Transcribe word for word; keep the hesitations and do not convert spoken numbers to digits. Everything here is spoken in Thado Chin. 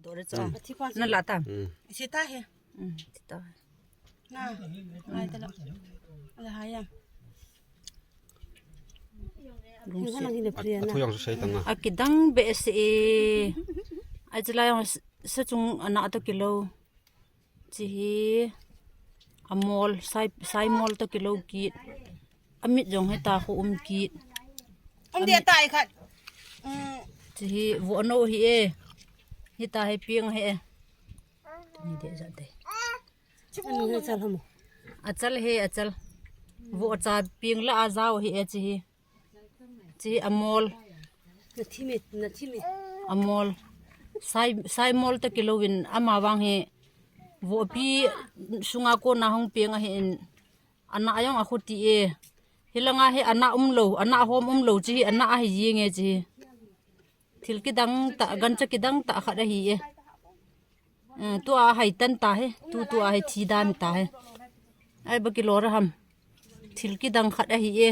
to re cha. Na la ta. Sita he. Sita. Na. Ai ta la. Ala ha ya. Athu jong su sei tang na. Akidang behseh e. Ai chala jong sa chung ana to kilo. Chi hi amol, sai, sai mol to kilo kit. Amit jong heta khu um kit. Um dia tai khat. Chi hi vo no hi e. Heta hi piang hi e. Ni de ja de. Achal he, achal. Vo cha piang la a jao hi e chi hi. Chi amol. Amol. Sai, sai mol ta kilo in ama vang hi. Vopi sunga kona hung piang ahi in. Ana ayong akhuti e. Hilanga hi ana umlo, ana hom umlo chi hi ana ahi jing e chi hi. Thil kidang ta, gancha kidang ta khat ahi e. Tua hai tan ta he, tu tua hai thi dan ta he. Ai ba kilo ra ham. Thil kidang khat ahi e.